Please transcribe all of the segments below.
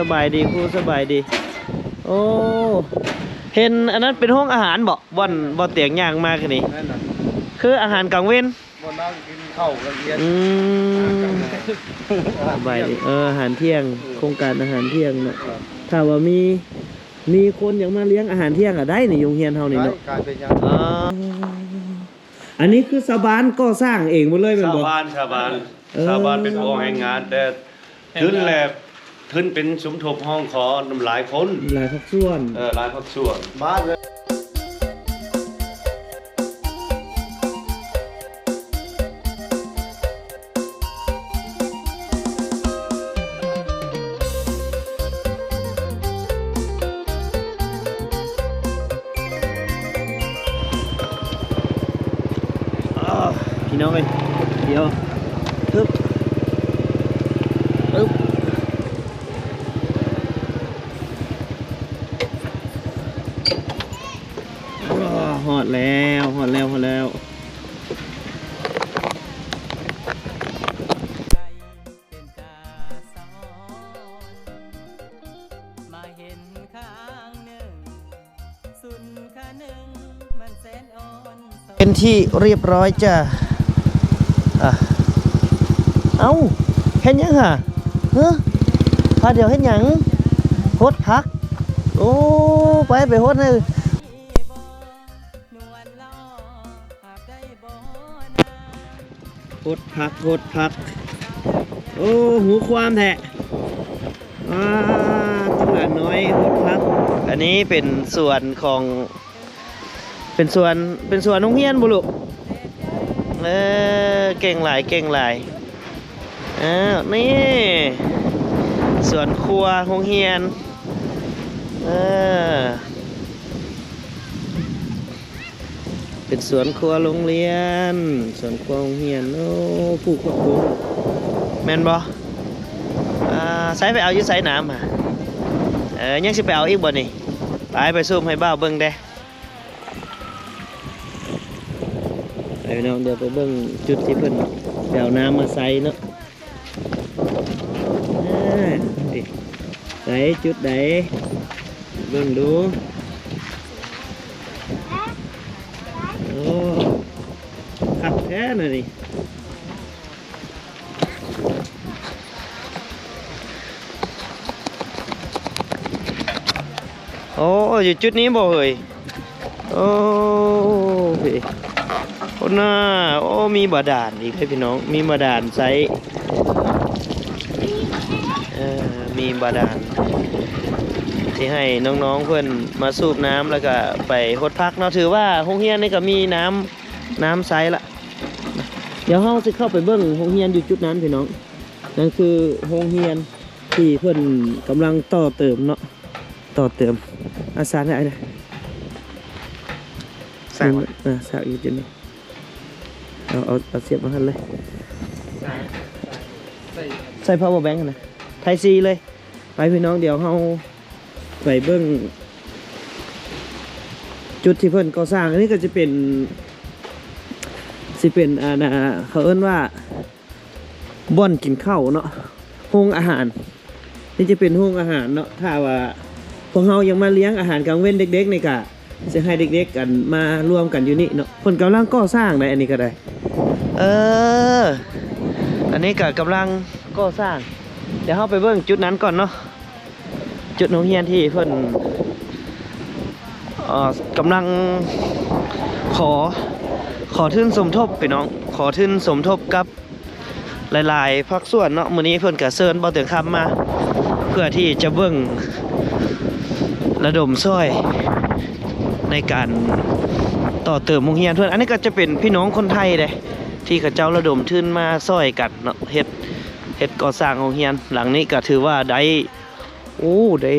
ສະບາຍດີຄູ ສະບາຍດີ. ໂອ້ ເຫັນອັນນັ້ນເປັນໂຮງອາຫານບໍ? ບ່ອນ ບ່ອນຕຽງຍ່າງມາຄືນີ້ ແມ່ນນະ ຄືອາຫານກາງເວັນ ບ່ອນນັ່ງກິນເຂົ້າກັນຮຽນ. ອືມ ສະບາຍດີ. ເອີ ອາຫານທ່ຽງ ເອີ ໂຄງການອາຫານທ່ຽງເນາະ. ຖ້າວ່າມີ ມີຄົນຢາກມາລ້ຽງອາຫານທ່ຽງກໍໄດ້ນີ້ ຢູ່ໂຮງຮຽນເຮົານີ້ເນາະ. ໄດ້ ກາຍເປັນຫຍັງ? ອໍ ອັນນີ້ຄືຊາວບ້ານກໍ່ສ້າງເອງໝົດເລີຍແມ່ນບໍ່? ຊາວບ້ານ ຊາວບ້ານ ເອີ ຊາວບ້ານເປັນຜູ້ອອກແຮງງານ ແຕ່ທຶນແຫຼະ ທຶນເປັນສົມທົບຮ້ອງຂໍນຳຫຼາຍຄົນ ຫຼາຍພາກສ່ວນ ເອີ ຫຼາຍພາກສ່ວນ ບ້ານ. ອ້າ ພີ່ນ້ອງເອີຍ ດຽວ ຮຶບ ຮຶບ ອ້າ ຮອດແລ້ວ ຮອດແລ້ວ ຮອດແລ້ວ. ເປັນທີ່ຮຽບຮ້ອຍຈ້າ. ອ່ະ ເອົ້າ ເຮັດຫຍັງຫະ? ເຮີ ພາດຽວເຮັດຫຍັງ? ຫົດຜັກ. ໂອ້ ໄປ ໄປຫົດໃຫ້. ຫົດຜັກ ຫົດຜັກ. ໂອ້ ຮູ້ຄວາມແທ້. ອ້າ ຕົວຫຼານນ້ອຍຫົດຜັກ. ອັນນີ້ເປັນສວນຂອງ ເປັນສວນ ເປັນສວນໂຮງຮຽນບໍ່ລູກ? ເອີ ເກັ່ງຫຼາຍ ເກັ່ງຫຼາຍ. ເອີ ນີ້ ສວນຄົວໂຮງຮຽນ. ເອີ ເປັນສວນຄົວໂຮງຮຽນ ສວນຄົວໂຮງຮຽນ. ໂອ້ ປູກຜັກບຸ້ງແມ່ນບໍ່? ອ່າ ໃສ ໄປເອົາຢູ່ໃສນ້ຳຫະ? ເອີ ຍັງຊິໄປເອົາອີກບໍ່ນີ້? ໄປ ໄປສູບໃຫ້ບ່າວເບິ່ງແດ່. ໄປພີ່ນ້ອງ ດຽວໄປເບິ່ງຈຸດທີ່ເພິ່ນໄປເອົານ້ຳມາໃສ່ເນາະ. ອ່າ ໃສ ຈຸດໃດ ເບິ່ງດູ. ໂອ້ ຄັກແທ້ນະນີ້. ໂອ້ ຢູ່ຈຸດນີ້ບໍ່ເຮີ້ຍ? ໂອ້ ເອີ ໂອ້ ໜ້າ ໂອ້ ມີບາດານອີກເດ້ພີ່ນ້ອງ ມີບາດານໃຊ້ ເອີ ມີບາດານ ທີ່ໃຫ້ນ້ອງໆເພິ່ນມາສູບນ້ຳ ແລ້ວກະໄປຫົດຜັກເນາະ. ຖືວ່າໂຮງຮຽນນີ້ກະມີນ້ຳ ນ້ຳໃຊ້ລະ. ດຽວເຮົາຊິເຂົ້າໄປເບິ່ງໂຮງຮຽນຢູ່ຈຸດນັ້ນພີ່ນ້ອງ. ນັ້ນຄືໂຮງຮຽນທີ່ເພິ່ນກຳລັງຕໍ່ເຕີມເນາະ ຕໍ່ເຕີມ. ອາ ສາກໃຫ້ອ້າຍແດ່. ສາກ ເອີ ສາກຢູ່ຈຸດນີ້. ເອົາ ເອົາ ເອົາສຽບມາຫັ້ນເລີຍ. ໃສ່ ໃສ່ ໃສ່ພາວເວີແບັງຫັ້ນນະ ໄທຊີເລີຍ. ໄປພີ່ນ້ອງ ດຽວເຮົາໄປເບິ່ງຈຸດທີ່ເພິ່ນກໍ່ສ້າງ. ອັນນີ້ກໍຈະເປັນ ຊິເປັນ ອັນ ເຂົາເອີ້ນວ່າ ບ່ອນກິນເຂົ້າເນາະ ໂຮງອາຫານ. ນີ້ຈະເປັນໂຮງອາຫານເນາະ. ຖ້າວ່າພວກເຮົາຢາກມາລ້ຽງອາຫານກາງເວັນເດັກໆ ນີ້ກະຊິໃຫ້ເດັກໆ ອັນ ມາລວມກັນຢູ່ນີ້ເນາະ. ເພິ່ນກຳລັງກໍ່ສ້າງໃດ໋ ອັນນີ້ກໍໄດ້. ເອີ ອັນນີ້ກໍກຳລັງກໍ່ສ້າງ. ດຽວເຮົາໄປເບິ່ງຈຸດນັ້ນກ່ອນເນາະ. ຈຸດໂຮງຮຽນທີ່ເພິ່ນ ເອີ ກຳລັງຂໍ ຂໍທຶນສົມທົບພີ່ນ້ອງ ຂໍທຶນສົມທົບກັບຫຼາຍໆພາກສ່ວນເນາະ. ມື້ນີ້ເພິ່ນກະເຊີນບ່າວຕຽງຄຳມາ ເພື່ອທີ່ຈະເບິ່ງ ລະດົມຊ່ອຍໃນການຕໍ່ເຕີມໂຮງຮຽນເພິ່ນ. ອັນນີ້ກໍຈະເປັນພີ່ນ້ອງຄົນໄທເດ້ ທີ່ເຂົາເຈົ້າລະດົມທຶນມາຊ່ອຍກັນເນາະ ເຮັດ ເຮັດກໍ່ສ້າງໂຮງຮຽນ. ຫຼັງນີ້ກໍຖືວ່າໄດ້ ໂອ້ ໄດ້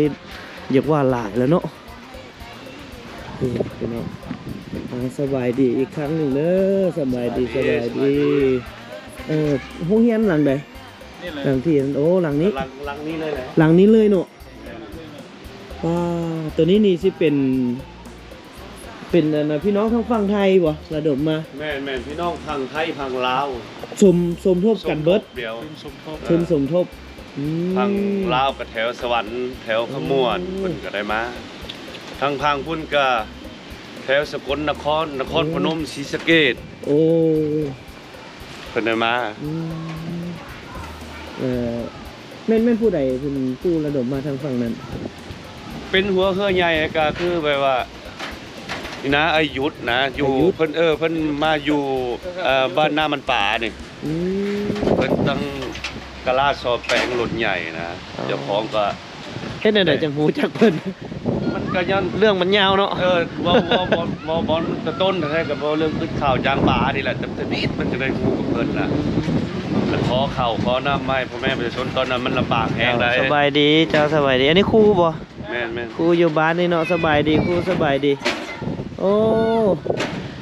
ຢາກວ່າຫຼາຍແລ້ວເນາະ. ນີ້ພີ່ນ້ອງ ອ່າ ສະບາຍດີອີກຄັ້ງໜຶ່ງເດີ. ສະບາຍດີ ສະບາຍດີ ສະບາຍດີ. ເອີ ໂຮງຮຽນຫຼັງໃດ? ນີ້ແຫຼະ ຫຼັງທີ່ ໂອ້ ຫຼັງນີ້ ຫຼັງ ຫຼັງນີ້ເລີຍແຫຼະ ຫຼັງນີ້ເລີຍເນາະ. ແມ່ນ ວ້າ ໂຕນີ້ນີ້ຊິເປັນ ເປັນອັນນ່າ ພີ່ນ້ອງທາງຝັ່ງໄທບໍ່ ລະດົມມາ? ແມ່ນໆ ພີ່ນ້ອງຝັ່ງໄທຝັ່ງລາວ ສົມ ສົມທົບກັນເບິດ ສົມທົບດຽວ ທຶນສົມທົບ ທຶນສົມທົບ. ອືມ ທາງລາວກໍແຖວສະຫວັນ ແຖວຂະມວນ ໂອ້ ເພິ່ນກໍໄດ້ມາ ທາງຝັ່ງພຸ້ນກໍແຖວສະກົນນະຄອນ ນະຄອນ ໂອ້ ພະນົມ ສີສະເກດ ໂອ້ ເພິ່ນໄດ້ມາ ອືມ ເອີ ແມ່ນ ແມ່ນຜູ້ໃດເປັນຜູ້ລະດົມມາທາງຝັ່ງນັ້ນ? ເປັນຫົວເຮືອໃຫຍ່ກໍຄືແບບວ່າ ນີ້ນະ ໄອ້ຢຸດນະ ຢູ່ ໄອ້ຢຸດ ເພິ່ນ ເອີ ເພິ່ນມາຢູ່ ເອີ ບ້ານນາມັນປານີ້ ອືມ ເພິ່ນຕັ້ງກາຣາຊສໍແປງລົດໃຫຍ່ນະ ອໍ ເຈົ້າຂອງກໍ ເຮັດແນວໃດຈັ່ງຮູ້ຈັກເພິ່ນ? ມັນກໍຍ້ອນ ເລື່ອງມັນຍາວເນາະ ເອີ ເວົ້າ ເວົ້າ ເວົ້າ ເວົ້າບ່ອນແຕ່ຕົ້ນແທ້ໆ ກໍເວົ້າເລື່ອງກຶດເຂົ້າຢາງປານີ້ແຫຼະ ແຕ່ ແຕ່ນີ້ມັນຈະໄດ້ຮູ້ກັບເພິ່ນນະ ແລ້ວຂໍເຂົ້າຂໍນ້ຳມາໃຫ້ພໍ່ແມ່ປະຊາຊົນ ຕອນນັ້ນມັນລຳບາກແຮງໃດ໋. ສະບາຍດີເຈົ້າ ສະບາຍດີ ອັນນີ້ຄູບໍ່? ແມ່ນໆ ຄູຢູ່ບ້ານນີ້ເນາະ ສະບາຍດີຄູ ສະບາຍດີ. ໂອ້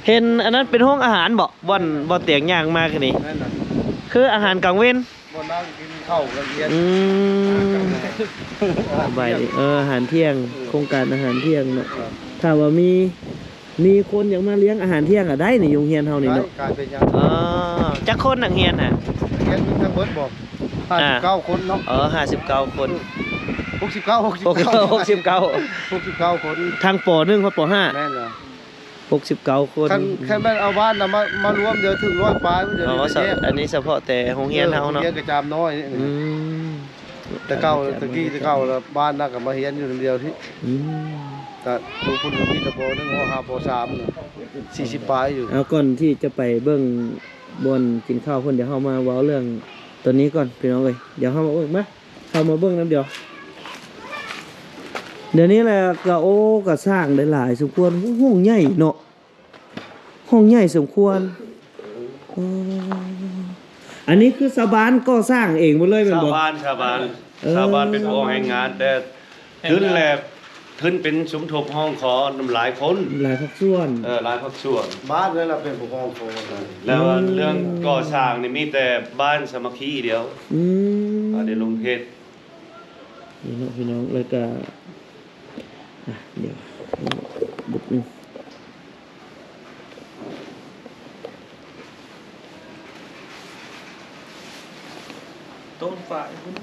ເຫັນອັນນັ້ນເປັນໂຮງອາຫານບໍ່? ບ່ອນ ບ່ອນຕຽງຍ່າງມາຄືນີ້ ແມ່ນນະ ຄືອາຫານກາງເວັນ ບ່ອນນັ່ງກິນເຂົ້າກັນ ອືມ ສະບາຍດີ ເອີ ອາຫານທ່ຽງ ເອີ ໂຄງການອາຫານທ່ຽງເນາະ ເອີ ຖ້າວ່າມີ ມີຄົນຢາກມາລ້ຽງອາຫານທ່ຽງກໍໄດ້ນີ້ ຢູ່ໂຮງຮຽນເຮົານີ້ເນາະ ໄດ້ ກາຍເປັນຫຍັງ ອໍ ຈັກຄົນນັກຮຽນນະ? ນັກຮຽນມີທັງເບິດບໍ່? ຫ້າສິບເກົ້າຄົນເນາະ ອໍ ຫ້າສິບເກົ້າຄົນ ເອີ ຫົກສິບເກົ້າ ຫົກສິບເກົ້າ ຫົກສິບເກົ້າ ຫົກສິບເກົ້າຄົນ ທັງ ປໍໜຶ່ງ ຮອດ ປໍຫ້າ ແມ່ນແລ້ວ ຫົກສິບເກົ້າຄົນ ຄັນ ຄັນແມ່ນເອົາບ້ານນະມາ ມາລວມ ດຽວເຖິງຮ້ອຍປາຍ ດຽວນີ້ ອໍ ອັນນີ້ສະເພາະແຕ່ໂຮງຮຽນເຮົາເນາະ ໂຮງຮຽນກະຈາມນ້ອຍ ອືມ ແຕ່ເກົ່າ ແຕ່ກີ້ແຕ່ເກົ່າລະ ບ້ານນະກະມາຮຽນຢູ່ນຳດຽວນີ້ ອືມ ກະຢູ່ພຸ້ນກະມີແຕ່ ປໍໜຶ່ງ ຮອດ ປໍສາມ ສີ່ສິບປາຍຢູ່. ເອົາ ກ່ອນທີ່ຈະໄປເບິ່ງບ່ອນກິນເຂົ້າເພິ່ນ ດຽວເຮົາມາເວົ້າເລື່ອງໂຕນີ້ກ່ອນ ພີ່ນ້ອງເອີຍ ດຽວເຮົາມາເບິ່ງ ມາ ເຂົ້າມາເບິ່ງນຳດຽວ ດຽວນີ້ແຫຼະ ກະ ໂອ້ ກະສ້າງໄດ້ຫຼາຍສົມຄວນ ໂອ້ ຫ້ອງໃຫຍ່ເນາະ ຫ້ອງໃຫຍ່ສົມຄວນ ໂອ້ ອັນນີ້ຄືຊາວບ້ານກໍ່ສ້າງເອງໝົດເລີຍແມ່ນບໍ່? ຊາວບ້ານ ຊາວບ້ານ ເອີ ຊາວບ້ານເປັນຜູ້ອອກແຮງງານ ແຕ່ທຶນແຫຼະ ທຶນເປັນສົມທົບຮ້ອງຂໍນຳຫຼາຍຄົນ ຫຼາຍພາກສ່ວນ ເອີ ຫຼາຍພາກສ່ວນ ບ້ານນັ້ນລະເປັນຜູ້ຮ້ອງຂໍ ແລ້ວ ອືມ ເລື່ອງກໍ່ສ້າງນີ້ມີແຕ່ບ້ານສາມັກຄີດຽວ ອືມ ອາ ໄດ້ລົງເຮັດ ນີ້ເນາະພີ່ນ້ອງ ແລ້ວກະ ອ່ະ ດຽວ ບຸດໜຶ່ງ ຕົ້ນຝ້າຍພຸ້ນ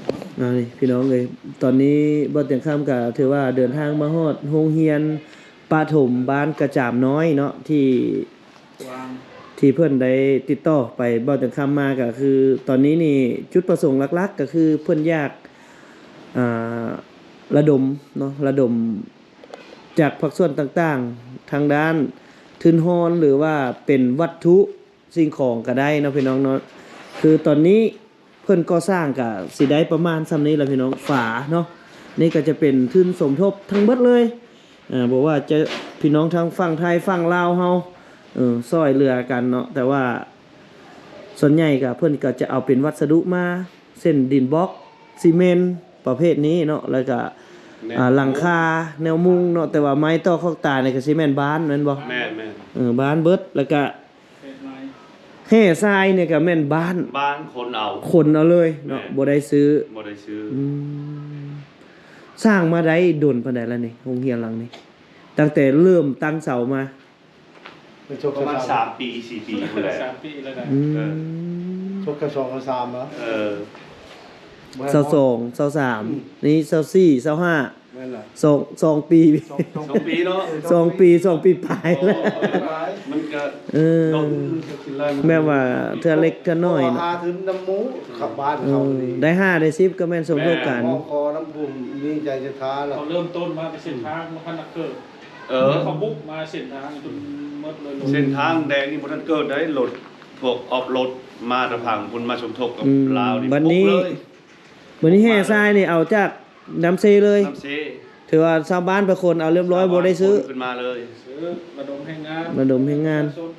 ອ່າ ນີ້ພີ່ນ້ອງເອີຍ ຕອນນີ້ບ່າວຕຽງຄຳກະຖືວ່າເດີນທາງມາຮອດໂຮງຮຽນປະຖົມບ້ານກະຈາມນ້ອຍເນາະ ທີ່ ທີ່ເພິ່ນໄດ້ຕິດຕໍ່ໄປບ່າວຕຽງຄຳມາ ກະຄືຕອນນີ້ນີ້ ຈຸດປະສົງຫຼັກໆ ກະຄືເພິ່ນຢາກ ອ່າ ລະດົມເນາະ ລະດົມຈາກພາກສ່ວນຕ່າງໆ ທາງດ້ານທຶນຮອນ ຫຼືວ່າເປັນວັດຖຸສິ່ງຂອງກະໄດ້ເນາະ ພີ່ນ້ອງເນາະ ຄືຕອນນີ້ ເພິ່ນກໍ່ສ້າງກະຊິໄດ້ປະມານຊ່ຳນີ້ລະພີ່ນ້ອງ ຝາເນາະ ນີ້ກະຈະເປັນທຶນສົມທົບທັງເບິດເລີຍ ເອີ ບໍ່ວ່າຈະພີ່ນ້ອງທາງຝັ່ງໄທຝັ່ງລາວເຮົາ ເອີ ຊ່ອຍເຫຼືອກັນເນາະ ແຕ່ວ່າສ່ວນໃຫຍ່ກະເພິ່ນກະຈະເອົາເປັນວັດສະດຸມາ ເຊັ່ນ ດິນບລັອກ ຊີເມັນ ປະເພດນີ້ເນາະ ແລ້ວກະ ແນວ ອ່າ ມຸງ ຫຼັງຄາ ແນວມຸງເນາະ ແຕ່ວ່າໄມ້ຕໍ່ຂອກຕານີ້ກະຊິແມ່ນບ້ານແມ່ນບໍ່? ແມ່ນໆ ເອີ ບ້ານເບິດ ແລ້ວກະ ແຮ່ຊາຍນີ້ກະແມ່ນບ້ານ ບ້ານຂົນເອົາ ຂົນເອົາເລີຍເນາະ ແມ່ນ ບໍ່ໄດ້ຊື້ ບໍ່ໄດ້ຊື້ ອືມ ສ້າງມາໄດ້ດົນປານໃດລະນີ້ ໂຮງຮຽນຫຼັງນີ້ ຕັ້ງແຕ່ເລີ່ມຕັ້ງເສົາມາ? ປະມານສາມປີ ສີ່ປີພຸ້ນແຫຼະ ສາມປີແລ້ວນະ ອືມ ເອີ ສົກກະສອງ ສາມເນາະ ເອີ ຊາວສອງ ຊາວສາມ ອືມ ນີ້ ຊາວສີ່ ຊາວຫ້າ ແມ່ນລະ ສອງ ສອງປີ ສອງ ສອງປີເນາະ ສອງປີ ສອງປີປາຍ ໂອ້ ມັນກະ ເອີ ແບບວ່າເທື່ອເລັກເທື່ອນ້ອຍເນາະ ຫາທຶນນຳໝູ່ ເອີ ໄດ້ຫ້າໄດ້ສິບກະແມ່ນສົມທົບກັນ ແມ່ນ ຂໍນຳຜູ້ມີໃຈສັດທາລະ ເຂົາເລີ່ມຕົ້ນມາແຕ່ເສັ້ນທາງບໍ່ທັນໄດ້ເກີດ ເອີ ເຂົາບຸກມາເສັ້ນທາງຈົນໝົດເລີຍ ເສັ້ນທາງແດງນີ້ບໍ່ທັນເກີດໄດ້ ລົດ ພວກອອຟໂລດມາແຕ່ຝັ່ງພຸ້ນ ມາສົມທົບກັບ ອືມ ລາວນີ້ ບັດນີ້ ບຸກເລີຍ ບັດນີ້ແຮ່ຊາຍນີ້ເອົາຈາກນ້ຳເຊເລີຍ ນ້ຳເຊ ຖືວ່າຊາວບ້ານເພິ່ນຂົນເອົາລຽບຮ້ອຍ ບໍ່ໄດ້ຊື້ ຄົນຂຶ້ນມາເລີຍ ຊື້ ລະດົມແຮງງານ ລະດົມແຮງງານ ປະຊາຊົນ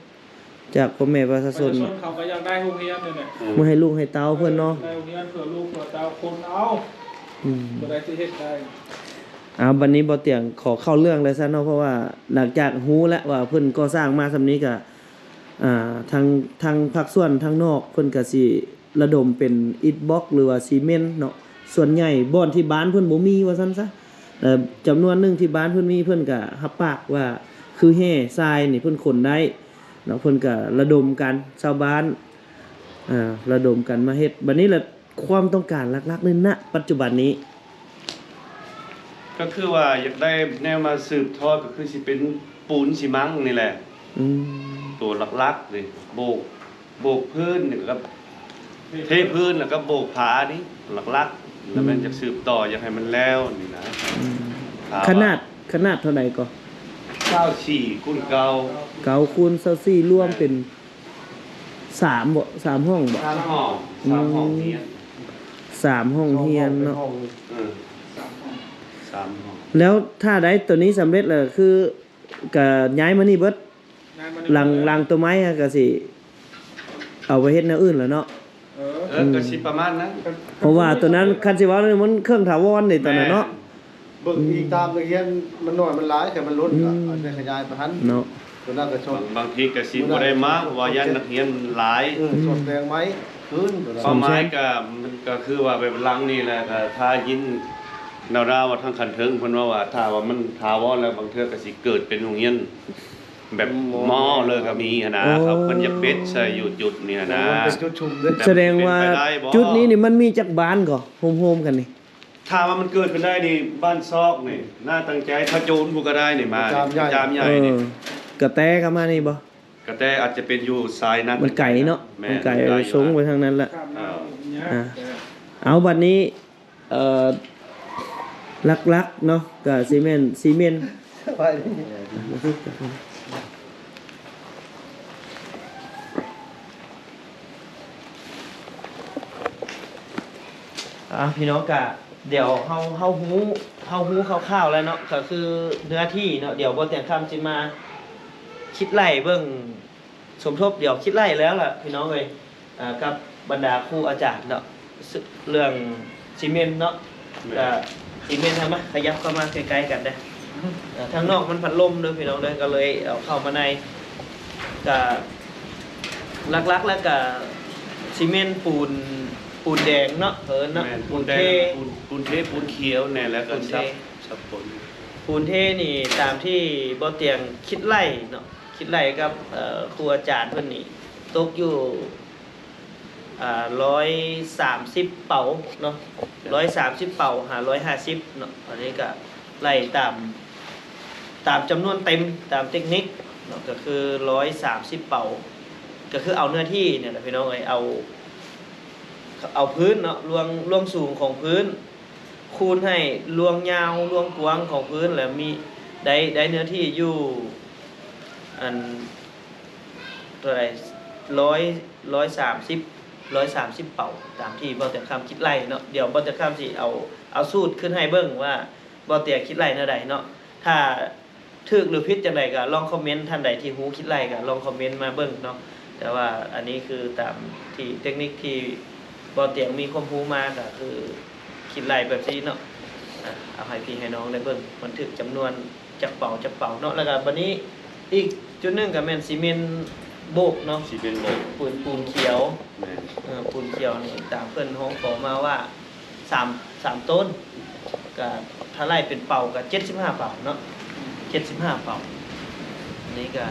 ຈາກພໍ່ແມ່ປະຊາຊົນ ປະຊາຊົນເຂົາກະຢາກໄດ້ໂຮງຮຽນນີ້ແຫຼະ ອືມ ມາໃຫ້ລູກໃຫ້ເຕົ້າເພິ່ນເນາະ ໄດ້ໂຮງຮຽນເພື່ອລູກເພື່ອເຕົ້າ ຄົນເອົາ ອືມ ບໍ່ໄດ້ຊິເຮັດໄດ້ ອ່າ ບັດນີ້ບໍ່ຕຽງຂໍເຂົ້າເລື່ອງແລ້ວຊັ້ນເນາະ ເພາະວ່າຫຼັງຈາກຮູ້ແລ້ວວ່າເພິ່ນກໍ່ສ້າງມາຊ່ຳນີ້ກະ ອ່າ ທາງ ທາງພາກສ່ວນທາງນອກເພິ່ນກະຊິລະດົມເປັນອິດບລັອກ ຫຼືວ່າຊີເມັນເນາະ ສ່ວນໃຫຍ່ບ່ອນທີ່ບ້ານເພິ່ນບໍ່ມີວ່າຊັ້ນຊະ ແລະ ຈຳນວນໜຶ່ງທີ່ບ້ານເພິ່ນມີ ເພິ່ນກະຮັບປາກວ່າ ຄືແຮ່ຊາຍນີ້ເພິ່ນຂົນໄດ້ເນາະ ເພິ່ນກະລະດົມກັນ ຊາວບ້ານ ອ່າ ລະດົມກັນມາເຮັດ ບັດນີ້ລະ ຄວາມຕ້ອງການຫຼັກໆ ໃນ ນະ ປັດຈຸບັນນີ້? ກໍຄືວ່າຢາກໄດ້ແນວມາສືບທອດ ກໍຄືຊິເປັນປູນຊີມັງນີ້ແຫຼະ ອືມ ຕົວຫຼັກໆ ນີ້ ໂບກ ໂບກພື້ນ ແລ້ວກໍເທພື້ນ ແລ້ວກໍໂບກຝານີ້ຫຼັກໆ ແລ້ວແມ່ນ ອືມ ຈະສືບຕໍ່ ຢາກໃຫ້ມັນແລ້ວນີ້ນະ ອືມ ຖ້າວ່າ ຂະໜາດ ຂະໜາດເທົ່າໃດກໍ? ຊາວສີ່ຄູນເກົ້າ ເກົ້າຄູນຊາວສີ່ ລວມເປັນ ສາມບໍ່? ສາມຫ້ອງບໍ່? ສາມຫ້ອງ ອືມ ສາມຫ້ອງຮຽນ ສາມຫ້ອງຮຽນເນາະ ສອງຫ້ອງເປັນຫ້ອງ ເອີ ສາມຫ້ອງ ແລ້ວຖ້າໄດ້ໂຕນີ້ສຳເລັດແລ້ວ ຄືກະຍ້າຍມານີ້ເບິດ ຍ້າຍມານີ້ ຫຼັງ ເບິດ ຫຼັງໂຕໄມ້ຫັ້ນກະຊິເອົາໄປເຮັດແນວອື່ນແລ້ວເນາະ ເອີ ເອີ ອືມ ກະຊິປະມານນັ້ນ ເພາະວ່າໂຕນັ້ນຄັນຊິເວົ້ານີ້ມັນເຄື່ອງຖາວອນເດ້ ໂຕນັ້ນເນາະ ແມ່ນ ເບິ່ງອີງຕາມນັກຮຽນມັນໜ້ອຍມັນຫຼາຍ ຄັນມັນລົ້ນກໍ ອືມ ອາດຈະຂະຫຍາຍໄປຫັ້ນເນາະ ຕົວນັ້ນກໍຊົດ ບາງ ບາງທີກໍຊິບໍ່ໄດ້ມາ ເພາະວ່າຢ້ານນັກຮຽນຫຼາຍ ເອີ ອືມ ຊົດແປງໃໝ່ຄືນ ເປົ້າໝາຍກໍ ມັນກໍຄືວ່າແບບຫຼັງນີ້ແຫຼະ ກໍຖ້າຍິນແນວດາວ່າທາງຂັ້ນເທິງເພິ່ນເວົ້າວ່າ ຖ້າວ່າມັນຖາວອນແລ້ວ ບາງເທື່ອກໍຊິເກີດເປັນໂຮງຮຽນແບບ ອືມ ມໍເລີຍກໍມີຫັ້ນນະ ໂອ້ ເຂົາເພິ່ນຢາກເປັດໃສ່ຢູ່ຈຸດນີ້ຫັ້ນນະ ມັນເປັນຈຸດຊຸມເດ້ ແຕ່ມັນ ສະແດງວ່າ ເປັນໄປໄດ້ບໍ່? ຈຸດນີ້ນີ້ມັນມີຈັກບ້ານກໍໂຮມໆກັນນີ້? ຖ້າວ່າມັນເກີດຂຶ້ນໄດ້ນີ້ ບ້ານຊອກນີ້ ໜ້າຕັ້ງໃຈ ຖ້າໂຈນຜູ້ກໍໄດ້ນີ້ມາ ຈາມໃຫຍ່ ຈາມໃຫຍ່ ເອີ ນີ້ ກະແຕກໍມານີ້ບໍ່? ກະແຕອາດຈະເປັນຢູ່ສາຍນັ້ນ ມັນໄກເນາະ ແມ່ນ ມັນໄກ ມັນໄກຢູ່ ສົ່ງໄປທາງນັ້ນແຫຼະ ເອີ ອ່າ ເອົາ ບັດນີ້ ເອີ ຫຼັກໆເນາະ ກະຊິແມ່ນຊີເມັນ ສະບາຍດີ ອ່າ ພີ່ນ້ອງ ກະດຽວເຮົາ ເຮົາຮູ້ ເຮົາຮູ້ຄ່າວໆແລ້ວເນາະ ກໍຄືເນື້ອທີ່ເນາະ ດຽວບໍ່ຕຽງຄຳຊິມາຄິດໄລ່ເບິ່ງ ສົມທົບ ດຽວຄິດໄລ່ແລ້ວລະ ພີ່ນ້ອງເອີຍ ອ່າ ກັບບັນດາຄູອາຈານເນາະ ເລື່ອງຊີເມັນເນາະ ແມ່ນ ກະຊີເມັນ ເຮົາມາຂະຫຍັບເຂົ້າມາໃກ້ໆກັນເດີ້ ເອີ ທາງນອກມັນພັດລົມເດີ້ ພີ່ນ້ອງເດີ້ ກໍເລີຍເອົາເຂົ້າມາໃນ ກະຫຼັກໆແລ້ວກະຊີເມັນ ປູນ ປູນແດງເນາະ ເອີ້ນເນາະ ແມ່ນ ປູນເທ ປູນແດງ ປູນ ປູນເທ ປູນຂຽວແດ່ ແລ້ວກໍ ປູນເທ ສັບ ສັບປົນ ປູນເທນີ້ ຕາມທີ່ບໍ່ຕຽງຄິດໄລ່ເນາະ ຄິດໄລ່ກັບ ເອີ ຄູອາຈານເພິ່ນນີ້ ຕົກຢູ່ ອ່າ ຮ້ອຍສາມສິບເປົາເນາະ ຮ້ອຍສາມສິບເປົາຫາຮ້ອຍຫ້າສິບເນາະ ອັນນີ້ກະໄລ່ຕາມ ຕາມຈຳນວນເຕັມ ຕາມເຕັກນິກເນາະ ກະຄືຮ້ອຍສາມສິບເປົາ ກະຄືເອົາເນື້ອທີ່ນີ້ແຫຼະ ພີ່ນ້ອງເອີຍ ເອົາ ເອົາພື້ນເນາະ ລວງ ລວງສູງຂອງພື້ນ ຄູນໃຫ້ລວງຍາວ ລວງກວ້າງຂອງພື້ນ ແລ້ວມີ ໄດ້ ໄດ້ເນື້ອທີ່ຢູ່ ອັນ ເທົ່າໃດ ຮ້ອຍ ຮ້ອຍສາມສິບ ຮ້ອຍສາມສິບເປົາ ຕາມທີ່ບໍ່ຕຽງຄຳຄິດໄລ່ເນາະ ດຽວບໍ່ຕຽງຄຳຊິເອົາ ເອົາສູດຂຶ້ນໃຫ້ເບິ່ງວ່າບໍ່ຕຽງຄິດໄລ່ແນວໃດເນາະ ຖ້າ ຖືກຫຼືຜິດຈັ່ງໃດກໍລອງຄອມເມັນ ທ່ານໃດທີ່ຮູ້ຄິດໄລ່ກໍລອງຄອມເມັນມາເບິ່ງເນາະ ແຕ່ວ່າອັນນີ້ຄືຕາມທີ່ເຕັກນິກທີ່ບໍ່ຕຽງມີຄວາມຮູ້ມາ ກໍຄືຄິດໄລ່ແບບຊີ້ເນາະ ອາ ເອົາໃຫ້ພີ່ໃຫ້ນ້ອງໄດ້ເບິ່ງ ມັນຖືກຈຳນວນຈັກເປົາ ຈັກເປົາເນາະ ແລ້ວກໍບັດນີ້ອີກຈຸດໜຶ່ງກໍແມ່ນຊີເມັນໂບກເນາະ ຊີເມັນໂບກ ປູນ ປູນຂຽວ ແມ່ນ ເອີ ປູນຂຽວນີ້ຕາມເພິ່ນຮ້ອງຂໍມາວ່າ ສາມ ສາມໂຕນ ກະຖ້າໄລ່ເປັນເປົາກະເຈັດສິບຫ້າເປົາເນາະ ເຈັດສິບຫ້າເປົາ ອັນນີ້ກະ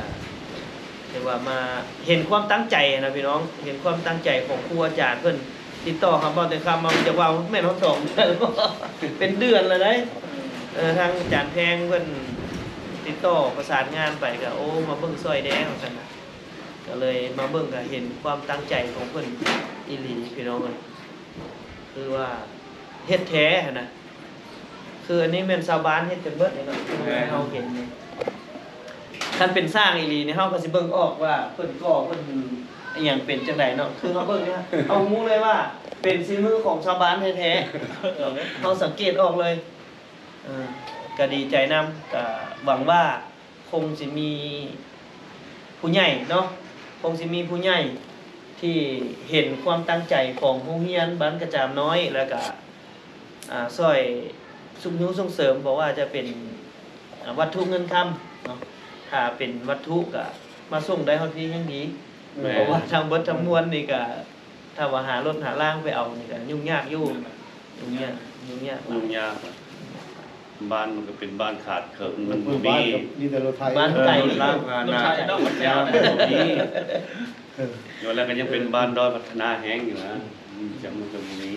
ຖືວ່າມາເຫັນຄວາມຕັ້ງໃຈນະພີ່ນ້ອງ ເຫັນຄວາມຕັ້ງໃຈຂອງຄູອາຈານເພິ່ນ ຕິດຕໍ່ຫາເບົາແຕ່ຄຳມາ ຢາກວ່າແມ່ນຮອດສອງເດືອນ ເປັນເດືອນແລ້ວເດ້ ເອີ ທາງອາຈານແພງເພິ່ນຕິດຕໍ່ປະສານງານໄປ ກະ ໂອ້ ມາເບິ່ງຊ່ອຍແດ່ວ່າຊັ້ນນະ ກະເລີຍມາເບິ່ງ ກະເຫັນຄວາມຕັ້ງໃຈຂອງເພິ່ນອີ່ຫຼີພີ່ນ້ອງເອີຍ ຄືວ່າເຮັດແທ້ຫັ້ນນະ ຄືອັນນີ້ແມ່ນຊາວບ້ານເຮັດກັນເບິດເລີຍເນາະ ແມ່ນ ເຮົາເຫັນນີ້ ຄັນເປັນຊ່າງອີ່ຫຼີນີ້ ເຮົາກໍຊິເບິ່ງອອກວ່າເພິ່ນກໍ່ເພິ່ນອີ່ຫຍັງເປັນຈັ່ງໃດເນາະ ຄືເຮົາເບິ່ງນີ້ ເຮົາຮູ້ເລີຍວ່າເປັນສີມືຂອງຊາວບ້ານແທ້ໆ ເຮົາສັງເກດອອກເລີຍ ເອີ ກໍດີໃຈນຳ ກໍຫວັງວ່າ ຄົງຊິມີຜູ້ໃຫຍ່ເນາະ ຄົງຊິມີຜູ້ໃຫຍ່ທີ່ເຫັນຄວາມຕັ້ງໃຈຂອງໂຮງຮຽນບ້ານກະຈາມນ້ອຍ ແລ້ວກະ ອາ ຊ່ອຍຊຸກຍູ້ສົ່ງເສີມ ບໍ່ວ່າຈະເປັນ ອາ ວັດຖຸເງິນຄຳເນາະ ຖ້າເປັນວັດຖຸກະມາສົ່ງໄດ້ຮອດພີ້ແຮ່ງດີ ແມ່ນ ເພາະວ່າທັງເບິດທັງມວນນີ້ກະ ຖ້າວ່າຫາລົດຫາລາງໄປເອົານີ້ກໍຫຍຸ້ງຍາກຢູ່ ຫຍຸ້ງຍາກ ຫຍຸ້ງຍາກ ຫຍຸ້ງຍາກ ບ້ານມັນກໍເປັນບ້ານຂາດເຂີນ ມັນບໍ່ມີ ມີແຕ່ລົດໄຖ ບ້ານໄກ ເອີ ລົດລາງພາຫະນະ ລົດໄຖເນາະ ມັນຍາກ ມັນບໍ່ມີ ເອີ ແລ້ວກໍຍັງເປັນບ້ານດ້ອຍພັດທະນາແຮງຢູ່ນະ ອືມ ມັນກໍບໍ່ມີ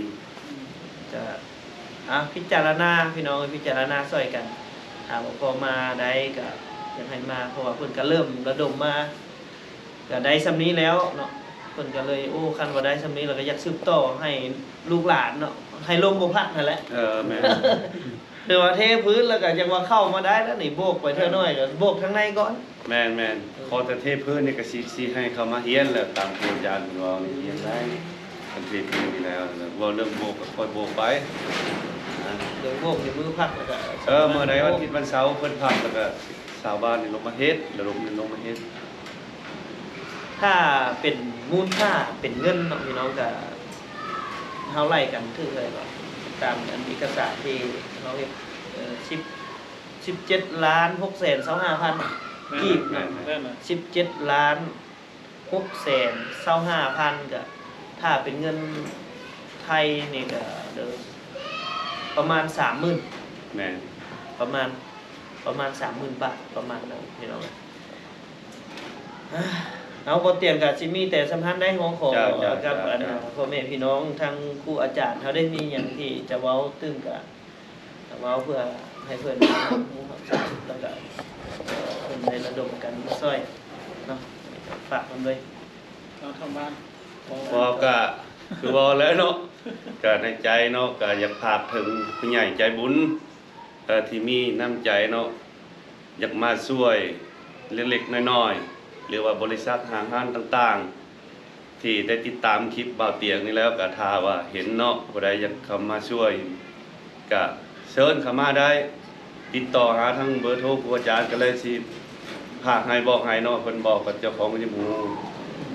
ກະ ອ່າ ພິຈາລະນາ ພີ່ນ້ອງເອີຍ ພິຈາລະນາຊ່ອຍກັນ ຖ້າວ່າພໍມາໄດ້ກະຢາກໃຫ້ມາ ເພາະວ່າເພິ່ນກະເລີ່ມລະດົມມາ ກະໄດ້ຊ່ຳນີ້ແລ້ວເນາະ ເພິ່ນກະເລີຍ ໂອ້ ຄັນວ່າໄດ້ຊ່ຳນີ້ແລ້ວກະຢາກສືບຕໍ່ໃຫ້ລູກຫຼານເນາະ ໃຫ້ລົມບໍ່ພັດຫັ້ນແຫຼະ ເອີ ແມ່ນ ຖືວ່າເທພື້ນແລ້ວກະຍັງວ່າເຂົ້າມາໄດ້ແລ້ວນີ້ ໂບກໄປເທື່ອໜ້ອຍກະໂບກທາງໃນກ່ອນ ແມ່ນໆ ເອີ ຂໍແຕ່ເທພື້ນນີ້ກະຊິ ຊິໃຫ້ເຂົ້າມາຮຽນແລ້ວ ຕາມຄູອາຈານເພິ່ນເວົ້ານີ້ຮຽນໄດ້ ຄັນເທພື້ນນີ້ແລ້ວ ເວົ້າເລື່ອງໂບກກະຄ່ອຍໂບກໄປ ນະ ເລື່ອງໂບກນີ້ມື້ພັກແລ້ວກະ ເອີ ມື້ໃດວັນທິດວັນເສົາເພິ່ນພັກແລ້ວກະຊາວບ້ານນີ້ລົງມາເຮັດ ລະດົມກັນລົງມາເຮັດ ຖ້າເປັນມູນຄ່າເປັນເງິນເນາະ ພີ່ນ້ອງກະ ເຮົາໄລ່ກັນຖືກເທົ່າໃດກໍ ຕາມອັນເອກະສານທີ່ເຮົາເຮັດ ເອີ ສິບ ສິບເຈັດລ້ານຫົກແສນຊາວຫ້າພັນ ແມ່ນ ກີບເນາະ ແມ່ນ ແມ່ນ ສິບເຈັດລ້ານຫົກແສນຊາວຫ້າພັນ ກະ ຖ້າເປັນເງິນໄທນີ້ກະ ເດີ ປະມານສາມໝື່ນ ແມ່ນ ປະມານ ປະມານສາມໝື່ນບາດ ປະມານນັ້ນ ພີ່ນ້ອງ ເອົາ ບໍ່ຕຽງກະຊິມີແຕ່ສ່ຳນັ້ນໄດ໋ ຮ້ອງຂໍ ເຈົ້າ ກັບ ເຈົ້າ ອັນ ເຈົ້າ ພໍ່ແມ່ພີ່ນ້ອງ ທັງຄູອາຈານ ເຮົາໄດ້ມີຫຍັງທີ່ຈະເວົ້າຕື່ມກະ ເວົ້າເພື່ອໃຫ້ເພິ່ນຮູ້ຮັບຊາບ ແລ້ວກະເພິ່ນໄດ້ລະດົມກັນມາຊ່ອຍເນາະ ຝາກເພິ່ນເລີຍ ເອົາທາງບ້ານ ເວົ້າກະຄືເວົ້າແລ້ວເນາະ ກະໃນໃຈເນາະ ກະຢາກຝາກເຖິງຜູ້ໃຫຍ່ໃຈບຸນ ເອີ ທີ່ມີນ້ຳໃຈເນາະ ຢາກມາຊ່ວຍເລັກໆນ້ອຍໆ ຫຼືວ່າບໍລິສັດຫ້າງຮ້ານຕ່າງໆ ທີ່ໄດ້ຕິດຕາມຄລິບບ່າວຕຽງນີ້ແລ້ວ ກະຖ້າວ່າເຫັນເນາະ ຜູ້ໃດຢາກເຂົ້າມາຊ່ວຍ ກະເຊີນເຂົ້າມາໄດ້ ຕິດຕໍ່ຫາທາງເບີໂທຄູອາຈານ ກະເລີຍຊິຝາກໃຫ້ບອກໃຫ້ເນາະ ເພິ່ນບອກກັບເຈົ້າຂອງກໍຍັງບໍ່ຮູ້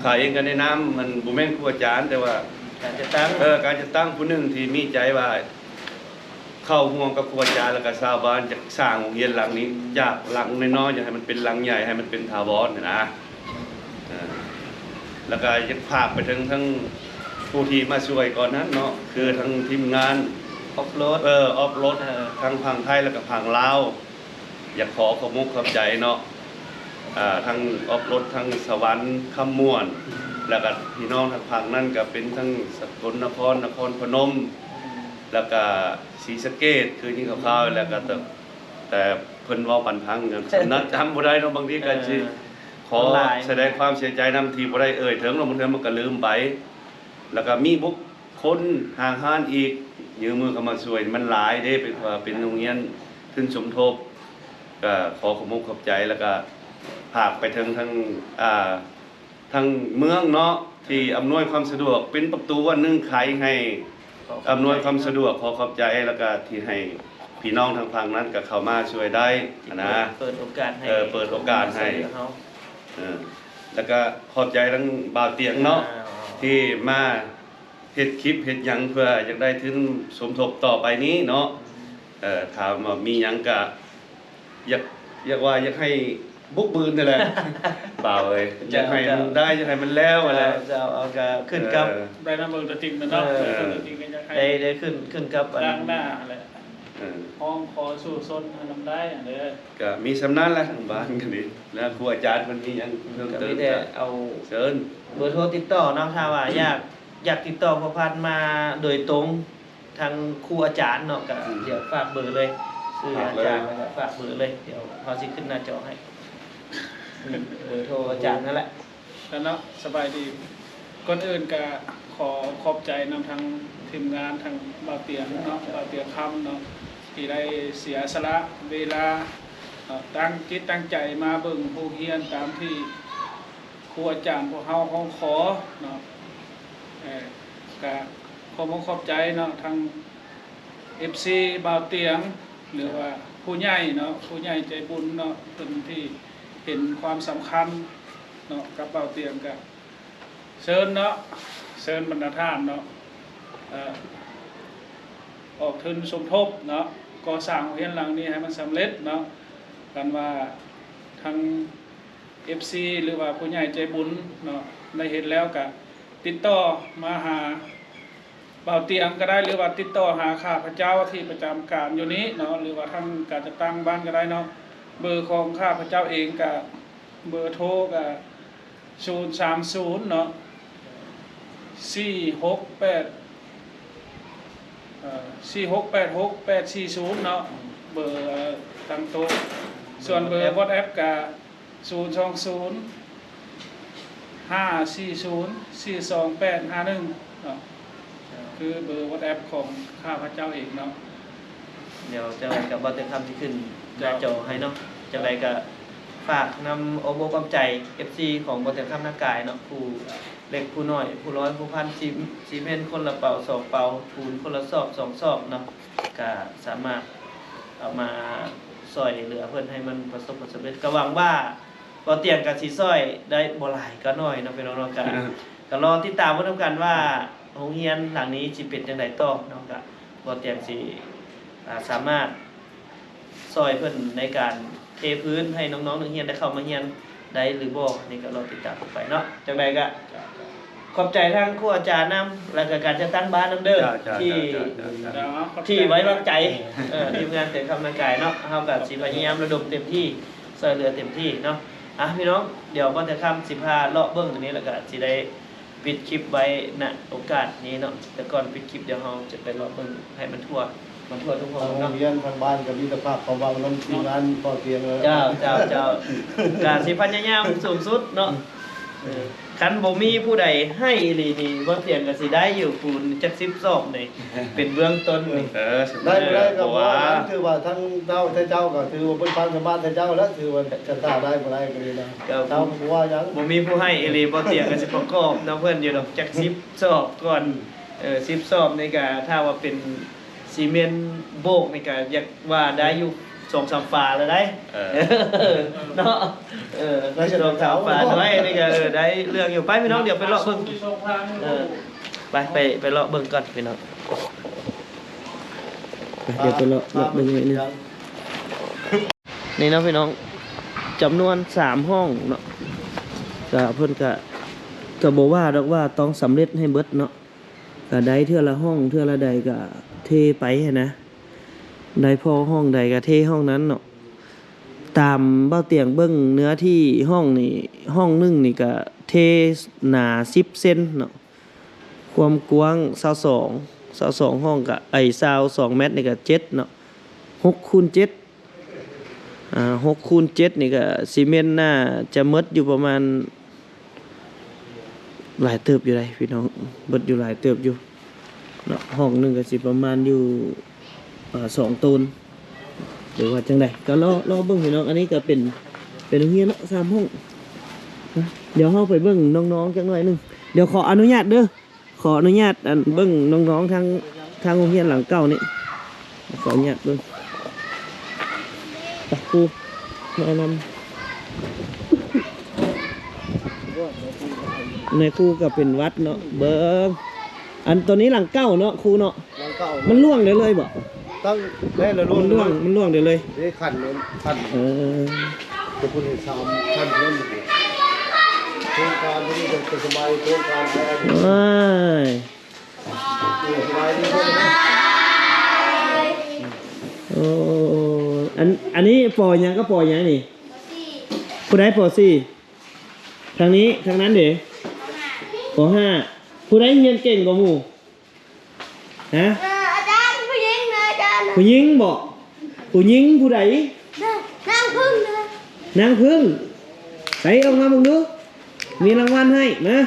ຂ້າເອງກະແນະນຳ ມັນບໍ່ແມ່ນຄູອາຈານ ແຕ່ວ່າການຈັດຕັ້ງ ເອີ ການຈັດຕັ້ງຜູ້ໜຶ່ງທີ່ມີໃຈວ່າ ເຂົ້າຮ່ວມກັບຄູອາຈານ ແລ້ວກະຊາວບ້ານ ຈະສ້າງໂຮງຮຽນຫຼັງນີ້ ຈາກຫຼັງນ້ອຍໆ ຢາກໃຫ້ມັນເປັນຫຼັງໃຫຍ່ ໃຫ້ມັນເປັນຖາວອນຫັ້ນນະ ເອີ ແລ້ວກະຢາກຝາກໄປເຖິງທັງຜູ້ທີ່ມາຊ່ວຍກ່ອນນັ້ນເນາະ ຄືທັງທີມງານ ອອຟໂຫຼດ ເອີ ອອຟໂຫຼດ ເອີ ທັງຝັ່ງໄທ ແລ້ວກະຝັ່ງລາວ ຢາກຂໍຂອບມຸກຂອບໃຈເນາະ ອ່າ ທັງອອຟໂຫຼດ ທັງສະຫວັນ ຄຳມ່ວນ ແລ້ວກະພີ່ນ້ອງທາງຝັ່ງນັ້ນກະເປັນທັງສະກົນນະຄອນ ນະຄອນພະນົມ ແລ້ວກະ ສີສະເກດ ຄືຍິງຂ່າວໆ ແລ້ວກະແຕ່ ແຕ່ເພິ່ນເວົ້າປັນພັງ ສຳນັກຈຳບໍ່ໄດ້ເນາະ ບາງທີກະຊິ ເອີ ຂໍສະແດງຄວາມເສຍໃຈນຳທີ່ບໍ່ໄດ້ເອີ່ຍເຖິງເນາະ ບາງເທື່ອມັນກະລືມໄປ ແລ້ວກະມີບຸກຄົນຫ້າງຮ້ານອີກ ຍື່ນມືເຂົ້າມາຊ່ວຍ ມັນຫຼາຍເດ້ ເປັນ ເປັນໂຮງຮຽນທຶນສົມທົບ ກະຂໍຂອບມຸກຂອບໃຈ ແລ້ວກະຝາກໄປເຖິງທາງ ອ່າ ທາງເມືອງເນາະ ທີ່ອຳນວຍຄວາມສະດວກ ເປັນປະຕູອັນໜຶ່ງໄຂໃຫ້ ອຳນວຍຄວາມສະດວກ ຂໍຂອບໃຈ ແລ້ວກະທີ່ໃຫ້ພີ່ນ້ອງທາງຝັ່ງນັ້ນກະເຂົ້າມາຊ່ວຍໄດ້ຫັ້ນນະ ເປີດໂອກາດໃຫ້ ເອີ ເປີດໂອກາດໃຫ້ ເຮົາ ເອີ ແລ້ວກະຂອບໃຈທາງບ່າວຕຽງເນາະ ອ່າ ທີ່ມາເຮັດຄລິບເຮັດຫຍັງ ເພື່ອຢາກໄດ້ທຶນສົມທົບຕໍ່ໄປນີ້ເນາະ ເອີ ຖ້າວ່າມີຫຍັງກະ ຢາກ ຢາກວ່າຢາກໃຫ້ບຸກບືນຫັ້ນແຫຼະ ບ່າວເອີຍ ຢາກໃຫ້ມັນໄດ້ ຢາກໃຫ້ມັນແລ້ວຫັ້ນແຫຼະ ເຈົ້າ ເອົາກະຂຶ້ນກັບ ເອີ ໄດ້ມາເບິ່ງຕົວຈິງແມ່ນເນາະ ເອີ ຕົວຈິງກະຢາກໃຫ້ ໄດ້ ໄດ້ຂຶ້ນ ຂຶ້ນກັບອັນ ທາງໜ້າຫັ້ນແຫຼະ ເອີ ຮ້ອງຂໍສູ້ຊົນໃຫ້ນຳໄດ້ຫັ້ນເດີ ກະມີສ່ຳນັ້ນແຫຼະ ທາງບ້ານກະດີ ແລ້ວຄູອາຈານເພິ່ນມີຫຍັງເພີ່ມເຕີມ ກະມີແຕ່ເອົາ ເຊີນ ເບີໂທຕິດຕໍ່ເນາະ ຖ້າວ່າຢາກ ຢາກຕິດຕໍ່ພໍ່ພັນມາໂດຍຕົງ ທາງຄູອາຈານເນາະ ກະ ອືມ ດຽວຝາກເບີເລີຍ ຊື່ອາຈານ ແລ້ວກະຝາກເບີເລີຍ ດຽວເຮົາຊິຂຶ້ນໜ້າຈໍໃຫ້ ອືມ ເບີໂທອາຈານນັ້ນແຫຼະ ແລ້ວເນາະ ສະບາຍດີ ກ່ອນອື່ນກະຂໍຂອບໃຈນຳທາງທີມງານ ທາງບ່າວຕຽງເນາະ ບ່າວຕຽງຄຳເນາະ ທີ່ໄດ້ເສຍສະຫຼະເວລາເນາະ ຕັ້ງຈິດຕັ້ງໃຈມາເບິ່ງໂຮງຮຽນຕາມທີ່ ຄູອາຈານພວກເຮົາຮ້ອງຂໍເນາະ ເອີ ກະຂອບອົກຂອບໃຈເນາະ ທັງເອັຟຊີບ່າວຕຽງ ຫຼືວ່າຜູ້ໃຫຍ່ເນາະ ຜູ້ໃຫຍ່ໃຈບຸນເນາະ ເພິ່ນທີ່ເຫັນຄວາມສຳຄັນເນາະ ກັບບ່າວຕຽງ ກະເຊີນເນາະ ເຊີນບັນດາທ່ານເນາະ ເອີ ອອກທຶນສົມທົບເນາະ ກໍ່ສ້າງໂຮງຮຽນຫຼັງນີ້ໃຫ້ມັນສຳເລັດເນາະ ຄັນວ່າທາງ ເອັຟຊີ ຫຼືວ່າຜູ້ໃຫຍ່ໃຈບຸນເນາະ ໄດ້ເຫັນແລ້ວກະຕິດຕໍ່ມາຫາບ່າວຕຽງກະໄດ້ ຫຼືວ່າຕິດຕໍ່ຫາຂ້າພະເຈົ້າທີ່ປະຈຳການຢູ່ນີ້ເນາະ ຫຼືວ່າທາງການຈັດຕັ້ງບ້ານກະໄດ້ເນາະ ເບີຂອງຂ້າພະເຈົ້າເອງກະ ເບີໂທກະ ສູນສາມສູນເນາະ ສີ່ຫົກແປດ ສີ່ຫົກແປດຫົກແປດສີ່ສູນເນາະ ເບີຕັ້ງໂຕະ. ສ່ວນເບີ WhatsApp ກະ ສູນສອງສູນ ຫ້າສີ່ສູນ ສີ່ສອງແປດຫ້າໜຶ່ງເນາະ ຄືເບີ WhatsApp ຂອງຂ້າພະເຈົ້າເອງເນາະ. ດຽວຈັ່ງໃດກໍບໍ່ເຕັມຄຳຊິຂຶ້ນໜ້າ ເຈົ້າ ຈໍໃຫ້ເນາະ. ຈັ່ງໃດກໍຝາກນຳອ້ອມອົກອ້ອມໃຈ ເອັຟຊີ ຂອງບໍ່ເຕັມຄຳນາກາຍເນາະ ຜູ້ເລັກຜູ້ນ້ອຍ ຜູ້ຮ້ອຍຜູ້ພັນ ຊີ ຊີເມັນຄົນລະເປົາສອງເປົາ ປູນຄົນລະຊອບສອງຊອບເນາະ ກໍສາມາດເອົາມາຊ່ອຍເຫຼືອເພິ່ນໃຫ້ມັນປະສົບຜົນສຳເລັດ. ກໍຫວັງວ່າບໍ່ຕຽງກໍຊິຊ່ອຍໄດ້ບໍ່ຫຼາຍກໍໜ້ອຍເນາະພີ່ນ້ອງເນາະ. ກໍ ກໍລໍຕິດຕາມເບິ່ງນຳກັນວ່າໂຮງຮຽນຫຼັງນີ້ຊິເປັນຈັ່ງໃດຕໍ່ເນາະ. ກໍບໍ່ຕຽງຊິ ອ່າ ສາມາດຊ່ອຍເພິ່ນໃນການເທພື້ນໃຫ້ນ້ອງໆນັກຮຽນໄດ້ເຂົ້າມາຮຽນ ໄດ້ຫຼືບໍ່ ນີ້ກໍລໍຕິດຕາມກັນໄປເນາະ. ຈັ່ງໃດກໍຂອບໃຈທາງຄູອາຈານນຳ ແລ້ວກໍການຈັດຕັ້ງບ້ານນຳເດີ ເຈົ້າ ເຈົ້າ ທີ່ ເຈົ້າ ເຈົ້າ ເຈົ້າ ທີ່ໄວ້ວາງໃຈ ເອີ ທີມງານເຕັມຄຳນາກາຍເນາະ. ເຮົາກໍຊິພະຍາຍາມລະດົມເຕັມທີ່ ຊ່ວຍເຫຼືອເຕັມທີ່ເນາະ. ອ່ະ ພີ່ນ້ອງ ດຽວບ່ອນເຕັມຄຳຊິພາເລາະເບິ່ງຕົວນີ້ ແລ້ວກໍຊິໄດ້ປິດຄລິບໄວ້ ນະ ໂອກາດນີ້ເນາະ. ແຕ່ກ່ອນປິດຄລິບ ດຽວເຮົາຈະໄປເລາະເບິ່ງໃຫ້ມັນທົ່ວ ມັນທົ່ວທຸກຫ້ອງເນາະ. ທາງໂຮງຮຽນທາງບ້ານກໍມີແຕ່ຝາກຄວາມຫວັງນຳທີມງານ ເນາະ ພໍ່ຕຽງ. ເຈົ້າ ເຈົ້າ ເຈົ້າ ກະຊິພະຍາຍາມສູງສຸດເນາະ. ເອີ ຄັນບໍ່ມີຜູ້ໃດໃຫ້ອີ່ຫຼີນີ້ ບໍ່ຕຽງກໍຊິໄດ້ຢູ່ປູນຈັກສິບສອບນີ້ ເປັນເບື້ອງຕົ້ນນີ້. ເອີ ໄດ້ບໍ່ໄດ້ກໍບໍ່ວ່າຫຍັງ ຖືວ່າທັງເຈົ້າ ແທ້ເຈົ້າກໍຖືວ່າເພິ່ນຄວາມສາມາດແທ້ເຈົ້າແລ້ວ ຖືວ່າຈັດສາໄດ້ບໍ່ໄດ້ກໍດີນະ ເຈົ້າ ເຈົ້າບໍ່ວ່າຫຍັງ. ບໍ່ມີຜູ້ໃຫ້ອີ່ຫຼີ ບໍ່ຕຽງກໍຊິປະກອບນຳເພິ່ນຢູ່ດອກ ຈັກສິບສອບກ່ອນ. ເອີ ສິບສອບນີ້ກໍຖ້າວ່າເປັນຊີເມັນໂບກນີ້ກໍຢາກວ່າໄດ້ຢູ່ສອງສາມຝາແລ້ວໄດ໋ ເອີ ເນາະ. ເອີ ໄດ້ສອງສາມຝານ້ອຍນີ້ກໍ ເອີ ໄດ້ເລື່ອງຢູ່. ໄປພີ່ນ້ອງ ດຽວໄປເລາະເບິ່ງ ເອີ ໄປ ໄປ ໄປເລາະເບິ່ງກ່ອນພີ່ນ້ອງ. ໄປ ດຽວໄປເລາະ ເລາະເບິ່ງໜ້ອຍໜຶ່ງ. ນີ້ເນາະພີ່ນ້ອງ ຈຳນວນສາມຫ້ອງເນາະ ກະເພິ່ນກະ ກະບໍ່ວ່າດອກວ່າຕ້ອງສຳເລັດໃຫ້ເບິດເນາະ. ກະໄດ້ເທື່ອລະຫ້ອງ ເທື່ອລະໃດກະເທໄປຫັ້ນນະ ໄດ້ພໍຫ້ອງໃດກະເທຫ້ອງນັ້ນເນາະ. ຕາມເບົາຕຽງເບິ່ງເນື້ອທີ່ຫ້ອງນີ້ ຫ້ອງໜຶ່ງນີ້ກະເທໜາສິບເຊັນເນາະ ຄວາມກວ້າງຊາວສອງ ຊາວສອງຫ້ອງກະ ໄອ້ ຊາວສອງແມັດນີ້ກະເຈັດເນາະ ຫົກຄູນເຈັດ ອ່າ ຫົກຄູນເຈັດນີ້ກະຊິແມ່ນໜ້າຈະໝົດຢູ່ປະມານຫຼາຍເຕີບຢູ່ໃດ໋ພີ່ນ້ອງ ໝົດຢູ່ຫຼາຍເຕີບຢູ່ເນາະ. ຫ້ອງໜຶ່ງກະຊິປະມານຢູ່ ອ່າ ສອງໂຕນ ຫຼືວ່າຈັ່ງໃດ ກໍລໍ ລໍເບິ່ງພີ່ນ້ອງ. ອັນນີ້ກະເປັນ ເປັນໂຮງຮຽນເນາະ ສາມຫ້ອງ. ດຽວເຮົາໄປເບິ່ງນ້ອງໆຈັກໜ້ອຍໜຶ່ງ ດຽວຂໍອະນຸຍາດເດີ ຂໍອະນຸຍາດ ອັນ ເບິ່ງນ້ອງໆທາງ ທາງໂຮງຮຽນຫຼັງເກົ່ານີ້ ຂໍອະນຸຍາດເບິ່ງ. ໄປ ຄູແນະນຳ ນາຍຄູກໍເປັນຫວັດເນາະ. ເບິ່ງ ອັນໂຕນີ້ຫຼັງເກົ່າເນາະ ຄູເນາະ. ຫຼັງເກົ່າ ມັນລ່ວງໄດ້ເລີຍບໍ່? ຕັ້ງແມ່ນລະ ມັນລ່ວງ ມັນລ່ວງໄດ້ເລີຍ. ເດ້ ຂັ້ນນັ້ນ ຂັ້ນ ເອີ ແຕ່ພຸ້ນເຫັນສາມຂັ້ນນັ້ນ ໂຄງການຕົວນີ້ເປັນສະໄໝໂຄງການ ໂອ້ຍ ເອີ ສະໄໝນີ້ ໂອ້ ອັນ ອັນນີ້ ປໍ ຫຍັງກັບ ປໍ ຫຍັງນີ້? ຜູ້ໃດ ປໍ ສີ່? ທາງນີ້ ທາງນັ້ນເດ? ປໍ ຫ້າ. ຜູ້ໃດຮຽນເກັ່ງກວ່າໝູ່? ຮະ? ເອີ ອາຈານ ຜູ້ຍິງນະ ອາຈານ. ຜູ້ຍິງບໍ? ຜູ້ຍິງຜູ້ໃດ? ນາງເພິ່ງນະ. ນາງເພິ່ງ? ໃສ ອອກມາເບິ່ງດູ ມີລາງວັນໃຫ້ ມາ.